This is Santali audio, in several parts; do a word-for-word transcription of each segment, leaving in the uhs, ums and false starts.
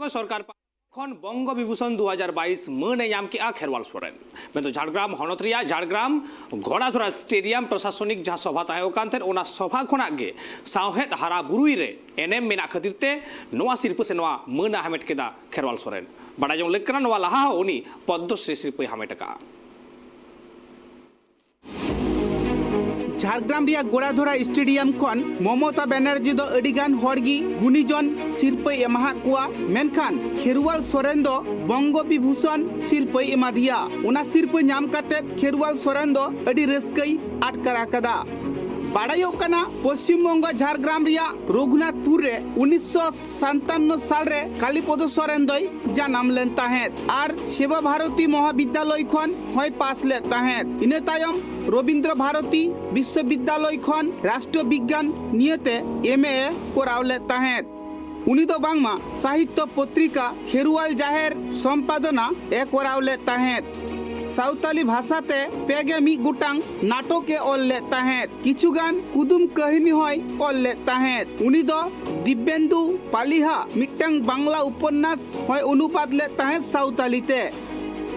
ᱥᱚᱨᱠᱟᱨ ᱠᱷᱚᱱ ᱵᱚᱝᱜᱚ ᱵᱤᱵᱷᱩᱥᱚᱱ ᱫᱩ ᱦᱟᱡᱟᱨ ᱵᱟᱭᱤᱥ ᱢᱟᱹᱱ ᱮ ᱧᱟᱢ ᱠᱮᱫᱼᱟ ᱠᱷᱮᱨᱣᱟᱞ ᱥᱚᱨᱮᱱ᱾ ᱢᱮᱱᱫᱚ ᱡᱷᱟᱲᱜᱨᱟᱢ ᱦᱚᱱᱚᱛ ᱨᱮᱭᱟᱜ ᱡᱷᱟᱲᱜᱨᱟᱢ ᱜᱷᱚᱲᱟᱫᱷᱚᱨᱟ ᱥᱴᱮᱰᱤᱭᱟᱢ ᱯᱨᱚᱥᱟᱥᱚᱱᱤᱠ ᱡᱟᱦᱟᱸ ᱥᱚᱵᱷᱟ ᱛᱟᱦᱮᱸ ᱠᱟᱱ ᱛᱟᱦᱮᱸᱫ, ᱚᱱᱟ ᱥᱚᱵᱷᱟ ᱠᱷᱚᱱᱟᱜ ᱜᱮ ᱥᱟᱶᱦᱮᱫ ᱦᱟᱨᱟ ᱵᱩᱨᱩᱭ ᱨᱮ ᱮᱱᱮᱢ ᱢᱮᱱᱟᱜ ᱠᱷᱟᱹᱛᱤᱨ ᱛᱮ ᱱᱚᱣᱟ ᱥᱤᱨᱯᱟᱹ ᱥᱮ ᱱᱚᱣᱟ ᱢᱟᱹᱱ ᱮ ᱦᱟᱢᱮᱴ ᱠᱮᱫᱟ ᱠᱷᱮᱨᱣᱟᱞ ᱥᱚᱨᱮᱱ᱾ ᱵᱟᱰᱟᱭ ᱡᱚᱝ ᱞᱟᱹᱠ ᱠᱟᱱᱟ, ᱱᱚᱣᱟ ᱞᱟᱦᱟ ᱦᱚᱸ ᱩᱱᱤ ᱯᱚᱫᱽᱢᱚᱥᱨᱤ ᱥᱤᱨᱯᱟᱹᱭ ᱦᱟᱢᱮᱴ ᱟᱠᱟᱫᱼᱟ᱾ ᱡᱷᱟᱲᱜᱨᱟᱢ ᱨᱮᱭᱟᱜ ᱜᱚᱲᱟᱫᱷᱚᱨᱟ ᱥᱴᱮᱰᱤᱭᱟᱢ ᱠᱷᱚᱱ ᱢᱚᱢᱚᱛᱟ ᱵᱮᱱᱟᱨᱡᱤ ᱫᱚ ᱟᱹᱰᱤ ᱜᱟᱱ ᱦᱚᱲ ᱜᱮ ᱜᱩᱱᱤᱡᱚᱱ ᱥᱤᱨᱯᱟᱹᱭ ᱮᱢᱟᱦᱟᱫ ᱠᱚᱣᱟ, ᱢᱮᱱᱠᱷᱟᱱ ᱠᱷᱮᱨᱣᱟᱞ ᱥᱚᱨᱮᱱ ᱫᱚ ᱵᱚᱝᱜᱚ ᱵᱤᱵᱷᱩᱥᱚᱱ ᱥᱤᱨᱯᱟᱹᱭ ᱮᱢᱟᱫᱮᱭᱟ᱾ ᱚᱱᱟ ᱥᱤᱨᱯᱟᱹ ᱧᱟᱢ ᱠᱟᱛᱮ ᱠᱷᱮᱨᱣᱟᱞ ᱥᱚᱨᱮᱱ ᱫᱚ ᱟᱹᱰᱤ ᱨᱟᱹᱥᱠᱟᱹᱭ ᱟᱴᱠᱟᱨ ᱟᱠᱟᱫᱟ᱾ ᱵᱟᱲᱟᱭᱚᱜ ᱠᱟᱱᱟ, ᱯᱚᱥᱪᱤᱢ ᱵᱚᱝᱜᱚ ᱡᱷᱟᱲᱜᱨᱟᱢ ᱨᱮᱭᱟᱜ ᱨᱚᱜᱷᱩᱱᱟᱛᱷᱯᱩᱨ ᱨᱮ ᱩᱱᱤᱥᱥᱚ ᱥᱟᱛᱟᱱᱱᱚ ᱥᱟᱞ ᱨᱮ ᱠᱟᱞᱤᱯᱚᱫᱚ ᱥᱚᱨᱮᱱ ᱫᱚᱭ ᱡᱟᱱᱟᱢ ᱞᱮᱱ ᱛᱟᱦᱮᱸᱫ ᱟᱨ ᱥᱮᱵᱟ ᱵᱷᱟᱨᱚᱛᱤ ᱢᱚᱦᱟᱵᱤᱫᱽᱫᱟᱞᱚᱭ ᱠᱷᱚᱱ ᱦᱚᱸᱭ ᱯᱟᱥ ᱞᱮᱫ ᱛᱟᱦᱮᱸᱫ᱾ ᱤᱱᱟᱹ ᱛᱟᱭᱚᱢ ᱨᱚᱵᱤᱱᱫᱨᱚ ᱵᱷᱟᱨᱚᱛᱤ ᱵᱤᱥᱥᱚᱵᱤᱫᱽᱫᱟᱞᱚᱭ ᱠᱷᱚᱱ ᱨᱟᱥᱴᱨᱚ ᱵᱤᱜᱽᱜᱟᱱ ᱱᱤᱭᱟᱹᱛᱮ ᱮᱢ ᱮ ᱮ ᱠᱚᱨᱟᱣ ᱞᱮᱫ ᱛᱟᱦᱮᱸᱫ᱾ ᱩᱱᱤ ᱫᱚ ᱵᱟᱝᱢᱟ ᱥᱟᱦᱤᱛᱛᱚ ᱯᱚᱛᱨᱤᱠᱟ ᱠᱷᱮᱨᱣᱟᱞ ᱡᱟᱦᱮᱨ ᱥᱚᱢᱯᱟᱫᱚᱱᱟ ᱮ ᱠᱚᱨᱟᱣ ᱞᱮᱫ ᱛᱟᱦᱮᱸᱫ᱾ ᱥᱟᱶᱛᱟᱞᱤ ᱵᱷᱟᱥᱟᱛᱮ ᱯᱮ ᱜᱮ ᱢᱤᱫ ᱜᱚᱴᱟᱝ ᱱᱟᱴᱚᱠ ᱮ ᱚᱞ ᱞᱮᱫ ᱛᱟᱦᱮᱸᱫ᱾ ᱠᱤᱪᱷᱩᱜᱟᱱ ᱠᱩᱫᱩᱢ ᱠᱟᱹᱦᱱᱤ ᱦᱚᱸᱭ ᱚᱞ ᱞᱮᱫ ᱛᱟᱦᱮᱸᱫ᱾ ᱩᱱᱤ ᱫᱚ ᱫᱤᱵᱽᱵᱮᱱᱫᱩ ᱯᱟᱞᱤᱦᱟ ᱢᱤᱫᱴᱟᱝ ᱵᱟᱝᱞᱟ ᱩᱯᱚᱱᱱᱟᱥ ᱦᱚᱸᱭ ᱚᱱᱩᱵᱟᱫ ᱞᱮᱫ ᱛᱟᱦᱮᱸᱫ ᱥᱟᱶᱛᱟᱞᱤ ᱛᱮ᱾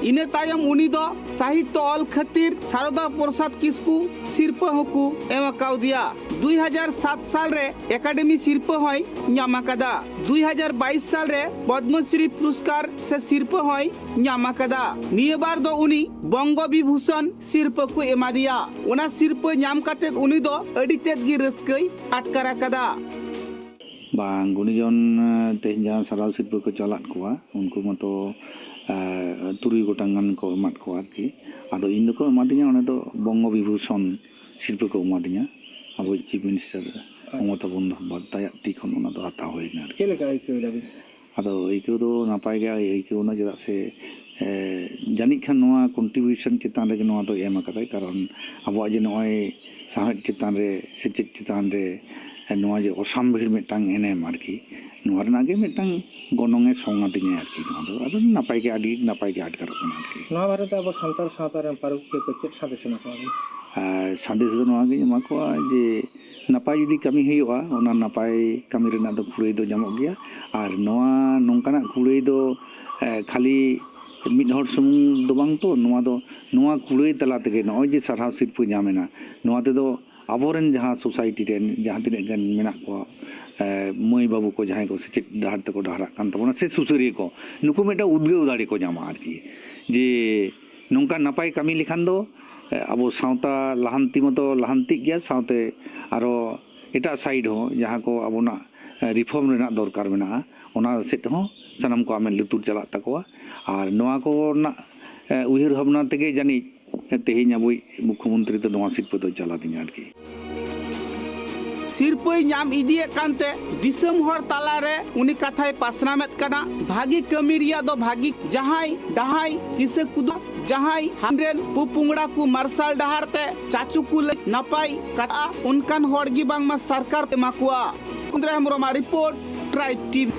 ᱤᱱᱟᱹ ᱛᱟᱭᱚᱢ ᱩᱱᱤ ᱫᱚ ᱥᱟᱦᱤᱛᱛᱚ ᱚᱞ ᱠᱷᱟᱹᱛᱤᱨ ᱥᱟᱨᱚᱫᱟ ᱯᱨᱚᱥᱟᱫᱽ ᱠᱤᱥᱠᱩ ᱥᱤᱨᱯᱟᱹ ᱦᱚᱸᱠᱚ ᱮᱢ ᱟᱠᱟᱣᱫᱮᱭᱟ᱾ ᱫᱩᱭ ᱦᱟᱡᱟᱨ ᱥᱟᱛ ᱥᱟᱞ ᱨᱮ ᱮᱠᱟᱰᱮᱢᱤ ᱥᱤᱨᱯᱟᱹ ᱦᱚᱸᱭ ᱧᱟᱢ ᱟᱠᱟᱫᱟ᱾ ᱫᱩᱭ ᱦᱟᱡᱟᱨ ᱵᱟᱭᱤᱥ ᱥᱟᱞ ᱨᱮ ᱯᱚᱫᱽᱢᱚᱥᱨᱤ ᱯᱩᱨᱚᱥᱠᱟᱨ ᱥᱮ ᱥᱤᱨᱯᱟᱹ ᱦᱚᱸᱭ ᱧᱟᱢ ᱟᱠᱟᱫᱟ᱾ ᱱᱤᱭᱟᱹ ᱵᱟᱨ ᱫᱚ ᱩᱱᱤ ᱵᱚᱝᱜᱚ ᱵᱤᱵᱷᱩᱥᱚᱱ ᱥᱤᱨᱯᱟᱹ ᱠᱚ ᱮᱢᱟᱫᱮᱭᱟ᱾ ᱚᱱᱟ ᱥᱤᱨᱯᱟᱹ ᱧᱟᱢ ᱠᱟᱛᱮᱫ ᱩᱱᱤ ᱫᱚ ᱟᱹᱰᱤ ᱛᱮᱫ ᱜᱮ ᱨᱟᱹᱥᱠᱟᱹᱭ ᱟᱴᱠᱟᱨ ᱟᱠᱟᱫᱟ᱾ ᱵᱟᱝ, ᱜᱩᱱᱤᱡᱚᱱ, ᱮ, ᱛᱮᱦᱮᱧ ᱡᱟᱦᱟᱸ ᱥᱟᱨᱦᱟᱣ ᱥᱤᱨᱯᱟᱹ ᱠᱚ ᱪᱟᱞᱟᱫ ᱠᱚᱣᱟ, ᱩᱱᱠᱩ ᱢᱟᱛᱚ, ᱮ, ᱛᱩᱨᱩᱭ ᱜᱚᱴᱟᱝ ᱜᱟᱱ ᱠᱚ ᱮᱢᱟᱫ ᱠᱚᱣᱟ ᱟᱨᱠᱤ᱾ ᱟᱫᱚ ᱤᱧ ᱫᱚᱠᱚ ᱮᱢᱟᱫᱤᱧᱟ, ᱚᱱᱟ ᱫᱚ ᱵᱚᱝᱜᱚ ᱵᱤᱵᱷᱩᱥᱚᱱ ᱥᱤᱨᱯᱟᱹ ᱠᱚ ᱮᱢᱟᱫᱤᱧᱟ᱾ ᱟᱵᱚᱭᱤᱡ ᱪᱤᱯ ᱢᱤᱱᱤᱥᱴᱟᱨ ᱢᱚᱢᱚᱛᱟ ᱵᱚᱱᱫᱳᱯᱟᱫᱽᱫᱷᱟᱭᱟᱜ ᱛᱤ ᱠᱷᱚᱱ ᱚᱱᱟ ᱫᱚ ᱦᱟᱛᱟᱣ ᱦᱩᱭᱱᱟ ᱟᱨᱠᱤ᱾ ᱪᱮᱫ ᱞᱮᱠᱟ ᱟᱹᱭᱠᱟᱹᱣ ᱮᱫᱟ ᱵᱤᱱ? ᱟᱫᱚ ᱟᱹᱭᱠᱟᱹᱣ ᱫᱚ ᱱᱟᱯᱟᱭ ᱜᱮ ᱟᱹᱭᱠᱟᱹᱣ ᱮᱱᱟ, ᱪᱮᱫᱟᱜ ᱥᱮ, ᱮ, ᱡᱟᱹᱱᱤᱡ ᱠᱷᱟᱱ ᱱᱚᱣᱟ contribution ᱪᱮᱛᱟᱱ ᱨᱮᱜᱮ ᱱᱚᱣᱟ ᱫᱚᱭ ᱮᱢ ᱟᱠᱟᱫᱟᱭ᱾ ᱠᱟᱨᱚᱱ ᱟᱵᱚᱣᱟᱜ ᱡᱮ ᱱᱚᱜᱼᱚᱭ ᱥᱟᱶᱦᱮᱫ ᱪᱮᱛᱟᱱ ᱨᱮ, ᱥᱮᱪᱮᱫ ᱪᱮᱛᱟᱱ ᱨᱮ, ᱮ, ᱱᱚᱣᱟ ᱡᱮ ᱚᱥᱟᱢᱵᱷᱮᱲ ᱢᱤᱫᱴᱟᱝ ᱮᱱᱮᱢ ᱟᱨᱠᱤ, ᱱᱚᱣᱟ ᱨᱮᱱᱟᱜ ᱜᱮ ᱢᱤᱫᱴᱟᱝ ᱜᱚᱱᱚᱝ ᱮ ᱥᱚᱝ ᱟᱹᱫᱤᱧᱟ ᱟᱨᱠᱤ᱾ ᱱᱚᱣᱟ ᱫᱚ ᱟᱫᱚ ᱱᱟᱯᱟᱭ ᱜᱮ, ᱟᱹᱰᱤ ᱱᱟᱯᱟᱭ ᱜᱮ ᱟᱴᱠᱟᱨᱚᱜ ᱠᱟᱱᱟ ᱟᱨᱠᱤ᱾ ᱱᱚᱣᱟ ᱵᱟᱨᱮᱛᱮ ᱟᱵᱚ ᱥᱟᱱᱛᱟᱲ ᱥᱟᱶᱛᱟ ᱨᱮᱱ ᱯᱟᱹᱨᱩᱠᱷᱤᱭᱟᱹ ᱠᱚ ᱪᱮᱫ ᱥᱟᱸᱫᱮᱥ ᱮᱢᱟ ᱠᱚᱣᱟ ᱵᱤᱱ? ᱟᱨ ᱥᱟᱸᱫᱮᱥ ᱫᱚ ᱱᱚᱣᱟ ᱜᱤᱧ ᱮᱢᱟ ᱠᱚᱣᱟ ᱡᱮ ᱱᱟᱯᱟᱭ ᱡᱩᱫᱤ ᱠᱟᱹᱢᱤ ᱦᱩᱭᱩᱜᱼᱟ, ᱚᱱᱟ ᱱᱟᱯᱟᱭ ᱠᱟᱹᱢᱤ ᱨᱮᱱᱟᱜ ᱫᱚ ᱠᱩᱲᱟᱹᱭ ᱫᱚ ᱧᱟᱢᱚᱜ ᱜᱮᱭᱟ᱾ ᱟᱨ ᱱᱚᱣᱟ ᱱᱚᱝᱠᱟᱱᱟᱜ ᱠᱩᱲᱟᱹᱭ ᱫᱚ ᱮ, ᱠᱷᱟᱹᱞᱤ ᱢᱤᱫ ᱦᱚᱲ ᱥᱩᱢᱩᱝ ᱫᱚ ᱵᱟᱝ ᱛᱚ, ᱱᱚᱣᱟ ᱫᱚ, ᱱᱚᱣᱟ ᱠᱩᱲᱟᱹᱭ ᱛᱟᱞᱟ ᱛᱮᱜᱮ ᱱᱚᱜᱼᱚᱭ ᱡᱮ ᱥᱟᱨᱦᱟᱣ ᱥᱤᱨᱯᱟᱹ ᱧᱟᱢ ᱮᱱᱟ, ᱱᱚᱣᱟ ᱛᱮᱫᱚ ᱟᱵᱚᱨᱮᱱ ᱡᱟᱦᱟᱸ ᱥᱳᱥᱟᱭᱴᱤ ᱨᱮᱱ ᱡᱟᱦᱟᱸ ᱛᱤᱱᱟᱹᱜ ᱜᱟᱱ ᱢᱮᱱᱟᱜ ᱠᱚᱣᱟ, ᱮ, ᱢᱟᱹᱭ ᱵᱟᱹᱵᱩ ᱠᱚ ᱡᱟᱦᱟᱸᱭ ᱠᱚ ᱥᱮᱪᱮᱫ ᱰᱟᱦᱟᱨ ᱛᱮᱠᱚ ᱰᱟᱦᱟᱨᱟᱜ ᱠᱟᱱ ᱛᱟᱵᱚᱱᱟ ᱥᱮ ᱥᱩᱥᱟᱹᱨᱤᱭᱟᱹ ᱠᱚ, ᱱᱩᱠᱩ ᱢᱤᱫᱴᱟᱝ ᱩᱫᱽᱜᱟᱹᱣ ᱫᱟᱲᱮ ᱠᱚ ᱧᱟᱢᱟ ᱟᱨᱠᱤ, ᱡᱮ ᱱᱚᱝᱠᱟ ᱱᱟᱯᱟᱭ ᱠᱟᱹᱢᱤ ᱞᱮᱠᱷᱟᱱ ᱫᱚ, ᱮ, ᱟᱵᱚ ᱥᱟᱶᱛᱟ ᱞᱟᱦᱟᱱᱛᱤ ᱢᱚᱛᱚ ᱞᱟᱦᱟᱱᱛᱤᱜ ᱜᱮᱭᱟ, ᱥᱟᱶᱛᱮ ᱟᱨᱚ ᱮᱴᱟᱜ ᱥᱟᱭᱤᱰ ᱦᱚᱸ ᱡᱟᱦᱟᱸ ᱠᱚ ᱟᱵᱚᱱᱟᱜ, ᱮ, ᱨᱤᱯᱷᱚᱨᱢ ᱨᱮᱱᱟᱜ ᱫᱚᱨᱠᱟᱨ ᱢᱮᱱᱟᱜᱼᱟ, ᱚᱱᱟ ᱥᱮᱫ ᱦᱚᱸ ᱥᱟᱱᱟᱢ ᱠᱚᱣᱟᱜ ᱢᱮᱫ ᱞᱩᱛᱩᱨ ᱪᱟᱞᱟᱜ ᱛᱟᱠᱚᱣᱟ᱾ ᱟᱨ ᱱᱚᱣᱟ ᱠᱚ ᱨᱮᱱᱟᱜ, ᱮ, ᱩᱭᱦᱟᱹᱨ ᱵᱷᱟᱵᱽᱱᱟ ᱛᱮᱜᱮ ᱡᱟᱹᱱᱤᱡ ᱛᱮᱦᱮᱧ ᱟᱵᱚᱭᱤᱡ ᱢᱩᱠᱷᱚᱢᱚᱱᱛᱨᱤ ᱫᱚ ᱱᱚᱣᱟ ᱥᱤᱨᱯᱟᱹ ᱫᱚᱭ ᱪᱟᱞ ᱟᱹᱫᱤᱧᱟ ᱟᱨᱠᱤ᱾ ᱥᱤᱨᱯᱟᱹᱭ ᱧᱟᱢ ᱤᱫᱤᱭᱮᱫ ᱠᱟᱱᱛᱮ ᱫᱤᱥᱚᱢ ᱦᱚᱲ ᱛᱟᱞᱟᱨᱮ ᱩᱱᱤ ᱠᱟᱛᱷᱟᱭ ᱯᱟᱥᱱᱟᱣᱮᱫ ᱠᱟᱱᱟ᱾ ᱵᱷᱟᱹᱜᱤ ᱠᱟᱹᱢᱤ ᱨᱮᱭᱟᱜ ᱫᱚ ᱵᱷᱟᱹᱜᱤ, ᱡᱟᱦᱟᱸᱭ ᱰᱟᱦᱟᱭ ᱠᱤᱥᱟᱹ ᱠᱩᱫᱩ, ᱡᱟᱦᱟᱸᱭ ᱦᱟᱢᱨᱮᱱ ᱯᱩ ᱯᱩᱝᱲᱟ ᱠᱚ ᱢᱟᱨᱥᱟᱞ ᱰᱟᱦᱟᱨ ᱛᱮ ᱪᱟᱪᱩ ᱠᱚ ᱞᱟᱹᱜᱤᱫ ᱱᱟᱯᱟᱭ ᱠᱟᱛᱷᱟ, ᱚᱱᱠᱟᱱ ᱦᱚᱲ ᱜᱮ ᱵᱟᱝᱢᱟ ᱥᱚᱨᱠᱟᱨ ᱮᱢᱟ ᱠᱚᱣᱟ᱾ ᱠᱩᱱᱫᱨᱟ ᱦᱮᱢᱵᱨᱚᱢᱟᱜ ᱨᱤᱯᱳᱨᱴ, ᱴᱨᱟᱭᱤᱵᱽ ᱴᱤᱵᱷᱤ᱾